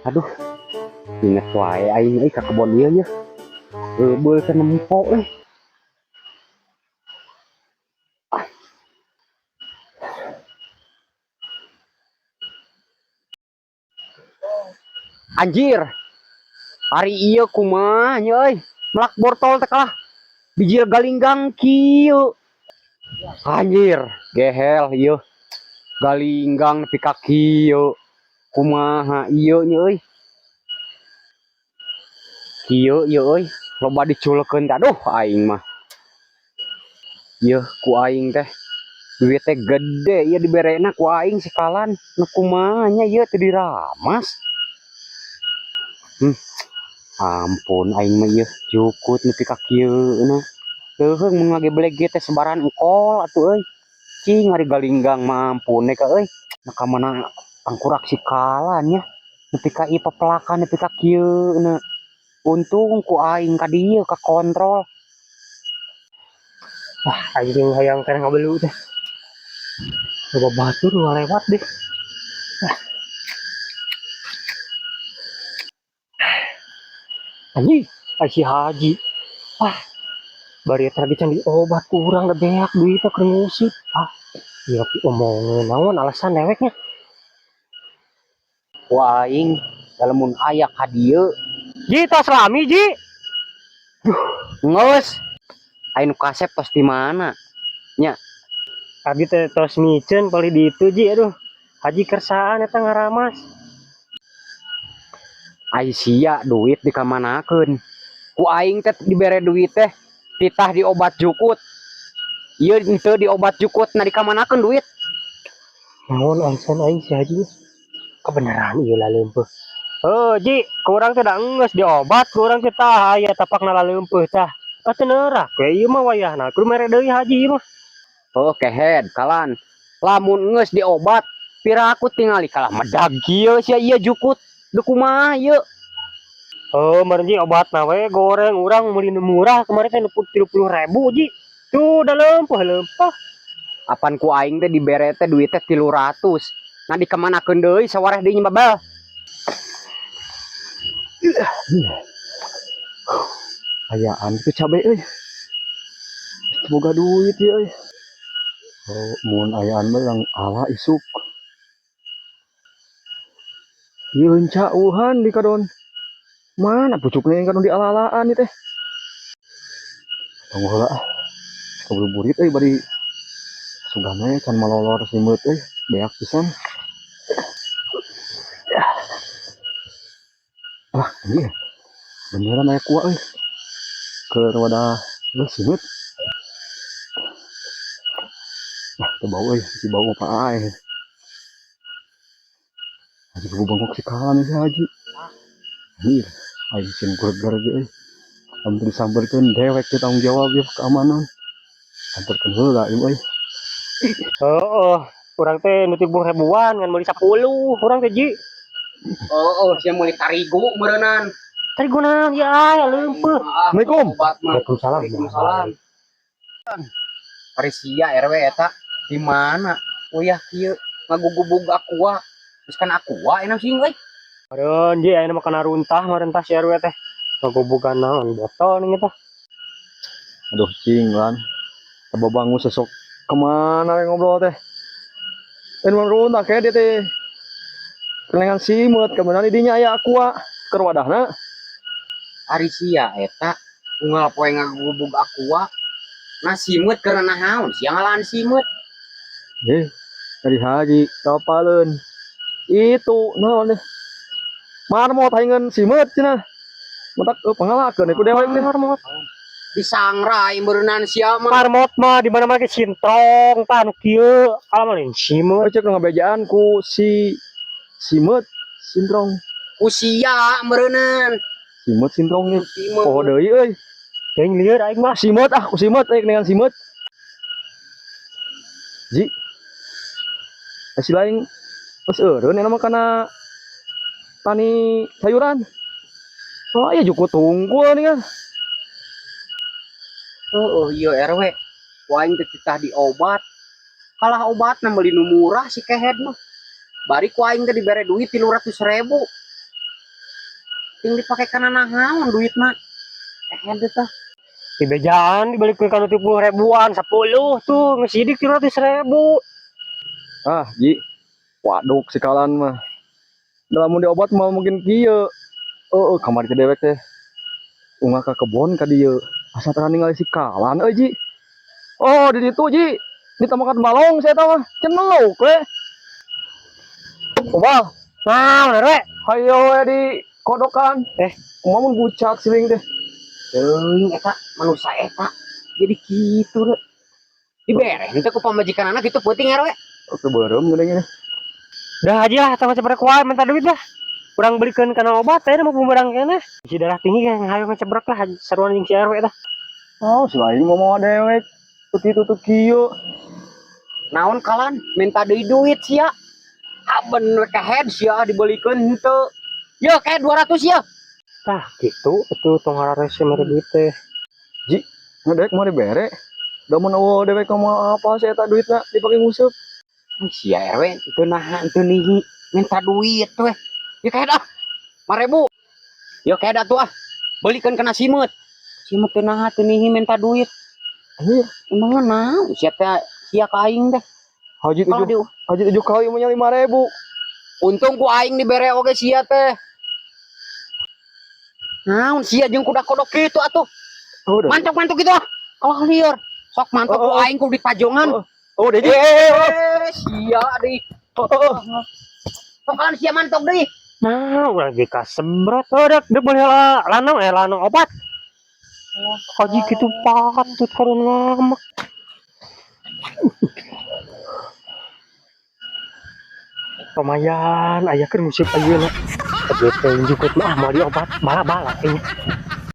Aduh, inget wae aing euy ka kebon ieu nya. Eubeul teh nempo euy. Ah. Anjir. Ari ieu kumaha nya euy? Melak bortol teh kalah bijil galinggang kieu. Anjir, gehel ieu. Galinggang nepi ka kieu. Kumaha ieu nya euy? Kieu ieu euy, loba diculkeun teh, aduh, aing mah. Ieu ku aing teh duit teh gede ieu diberena ku aing sikalan. Nu kumaha nya ieu teu diramas. Ampun aing mah ieu jukut nepi ka kieu na. Leuheung mun ngageblek ge teh sebaran engkol atuh euy. Cing ari galinggang mah ampun ka euy. Nah, ka mana tangkurak sikalan nya. Nepi ka ieu pepelakan nepi ka kieu na. Untung ku aing ka dieu ka kontrol. Wah, anjing hayang keneh ngabelu teh. Loba batur nu lewat deh. Ah. Anjing, ai si Haji. Ah, bari eta lagi can diobat ku urang da beak duitna keur nguseup. Ah, ieu omongeun naon alasan deweknya. Ku aing lamun aya ka dieu. Ji, tos lami, Ji. Geus. Aya nu kasep tos di mana? Nya. Abi teh tos miceun palih ditu, Ji, aduh. Haji kersaan eta ngaramas. Ai sia duit dikamanakeun? Ku aing teh dibere duit teh titah diobat jukut. Ieu henteu diobat jukut, nah dikamanakeun duit? Naon alasan aing si Haji? Kebenaran ieu laleumpeuh. Heuh, Ji, ku urang teh da enggeus diobat, ku urang teh tah aya tapakna laleumpeuh tah. Ah, teu neurak we ieu mah wayahna, kudu mere deui Haji ieu mah. Oh, kehed kalan. Lamun geus diobat, piraku tingali kalah medag kieu sia ieu jukut. Deuk kumaha ieu? Oh, meureun Ji obatna we goreng urang meuli nu murah kemarin teh 30.000, Ji. Tuh da leumpeuh leumpeuh. Apan ku aing teh dibere teh duit teh 300. Nah dikamanakeun deui sawareh deui nya babel. Ayaan itu cabe euy. Boga duit ieu euy. Oh, mun ayaan mah lang ala isuk. Ieu cauhan di kadon. Mana pucukna yang kadon di ala-alaan ieu teh. Tunggu heula ah. Kabuburit euy bari sugana can malolor simeut euy, beak pisan. Ah, iya. Beneran aya kuah euy. Keur wadah euy simeut. Wah, teu bau euy, si bau apa ae. Haji kubu bangkok si kalan si Haji. Anjir, aing sieun greger ge euy. Lamun teu disampeurkeun dewek teh tanggung jawab ieu keamanan. Sampeurkeun heula ieu euy. Heeh, urang teh nu 30 ribuan ngan meuli 10 urang teh, Ji. Oh, sia meuli tarigu meureunnan. Tarigu naon ya aya leumpeuh. Assalamualaikum. Obat mah. Waalaikumsalam. Waalaikumsalam. Ari sia RW eta di mana? Uyah kieu ngagugubug aqua. Geus kana aqua enak sing euy. Meureun Ji ayeuna mah kana runtah marentah si RW teh. Ngagubugan naon botol ning eta. Aduh cing lan. Teu sesok kemana we ngobrol teh? Mah runtah kayak dia teh. Kelengan simeut kebenaran di dinya aya aqua keur wadahna. Ari sia eta unggal poe ngagugubug aqua. Nah simeut keur naon? Sia ngalaan simeut. Eh, dari Haji kapaleun. Itu naon deh. Marmot haingan simeut cenah. Matak pangalakeun ku dewek teh. Marmot. Disangrai meureunnan sia mah. Marmot mah di mana-mana ge sintrong tah nu kieu. Alam lain simeut. Cek nu ngabejaan ku si simeut sintrong. Ku sia meureunnan. Simeut sintrong nih. Simeut. Poho deui euy. Teuing lieur aing mah. Simeut ah, ku simeut euy dengan simeut. Ji. Si lain geus eureun eta mah kana tani sayuran. Oh iya jukut tungkul nih kan. Oh, iya RW. Ku aing teh titah diobat. Kalah obatna meuli nu murah si kehed mah. Bari ku aing teh dibere duit 300.000. Ting dipake kana naon duitna? Eh teh. Dibejaan dibalik ke kanu 70 ribuan, 10 tuh geus sidik 300 ribu. Ah, Ji. Waduk sikalan mah. Da lamun diobat mah mungkin kieu. Heeh, kamari teh dewek teh. Ungah ka kebon ka dieu. Asa tara ningali sikalan euy, Ji. Oh, di ditu, Ji. Ditamakan balong saya mah. Ceneluk we. Obal, Nah, RW. Hayo we di kodokan. Eh. Kumaha mun bucak siling teh. Teuing eta manusia eta. Jadi kitu re. Dibere henteu ku pamajikan anak gitu peuting RW. Oke, beureum geuning ini. Dah aja lah, sama cebrek wae minta duit lah. Kurang belikan kana obat teh mau pemerang keneh. Si darah tinggi kan hayo ngecebrek lah seruan jeung si RW dah. Oh, si lain mau mawa dewek. Tuh kitu tuh kieu. Naon kalan minta deui duit sia. Aben we kehed sia dibelikeun henteu. Yo kayak 200 ya. Tah gitu itu tong hararese mere duit teh. Nah, dewek mau dibere. Da mun eueuh dewek mau apa sih eta duitna dipake nguseup. Sia RW teu naha teu nihi minta duit we. Ya kayak dah. 5.000. Yo kayak dah tuh ah. Belikeun kana simeut. Simeut teu naha teu nihi minta duit. Anjir, Emangnya naon sia teh sia ka aing teh. Haji Kalau tujuh di haji tujuh kali mah 5.000. Untung ku aing dibere oge sia teh. Naon sia jeung kuda kodok kitu atuh. Oh, udah. Mantok-mantok gitu ah. Kalah lieur. Sok mantok ku Oh, oh. aing ku dipajongan. Oh, oh, udah, Ji. Eh, sia deui. Oh, oh, oh. Sok kalan sia mantok deui. Nah, urang ge kasebret. Oh, dek dek boleh lah lanong eh lanong obat. Haji kitu patut karun ngamek. Lumayan, aya keur musib ayeuna. Tapi teh jukut mah moal diobat bala-bala kayaknya.